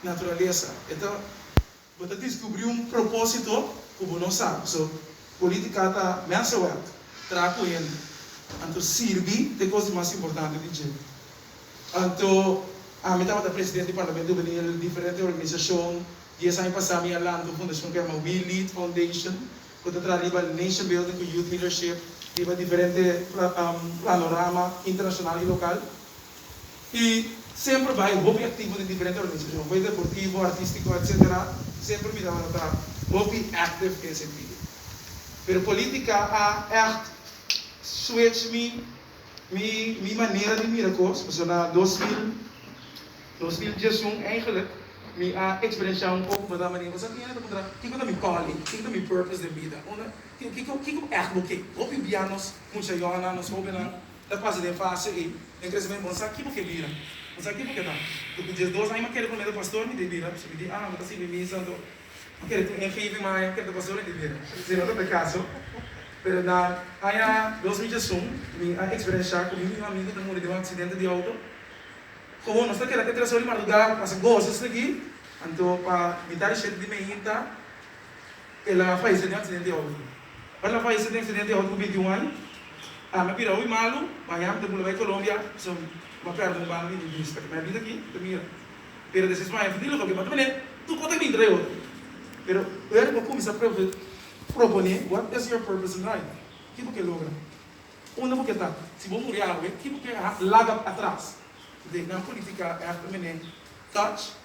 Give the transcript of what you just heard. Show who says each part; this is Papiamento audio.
Speaker 1: Naturalesa. E ta, bo ta deskubrí un propósito ku bo no sa. So, polítika ta mensenwerk, traha ku hende. Anto sirbi ta e kos di mas importante di dje. Anto, ami tabata presidente di Parlamento Hubenil, diferente organisashon. 10 aña pasá mi a lanta un fundashon ku yama We Lead Foundation, ku ta traha riba nation building ku youth leadership, riba diferente panorama internashonal i lokal. I semper bai hopi aktivo den diferente organisashon, for deportivo, artístiko, etc. Semper mi tabata hopi active den sentido. Pero polítika a echt switch mi manera di mira kos. So na 2000, 2011 eigenlijk, mi a eksperensiá un poko pa manera, bo tin ta puntra, kiko ta mi calling, kiko ta mi purpose di bida? Unda, kiko, kiko echt bo ke? Hopi bia nos, mucha yòngnan, nos hóbennan, ta pasa den fase ei, den kresementu, bo sa kiko ke bira, bo sa kiko ke ta. Ku 12 aña, mi kere promé pastor mi di bira, so mi di, ah, mi ta sirbi misa, anto, mi kere tin ingeving, ma mi kere pastor mi di bira. Si no ta e kaso. Pero na aña 2001, mi a eksperensiá ku mi mihó amigu ta muri den un aksidente di outo. Gewoon, nos ta keda te 3 or di mardugá, pasa gosa aki, anto pa mitar di 7 di mainta, el a fayesé den un aksidente di outo. El a fayesé den un aksidente di outo ku 21 aña. Ah, mi a bira hopi malu, ma ya mi ta bula bai Colombia, so mi a pèrdè un banda di mi bista, ku mi a bista aki, ta mira. Pero despues mi a di loke, ma tambe tur kos ta bin trae otro. Pero ora bo kuminsá proponé, what is your purpose in life? Kiko bo ke logra? Unda bo ke ta? Si bo muri awe, kiko bo ke laga atras? Den polítika, echt meneer, touch.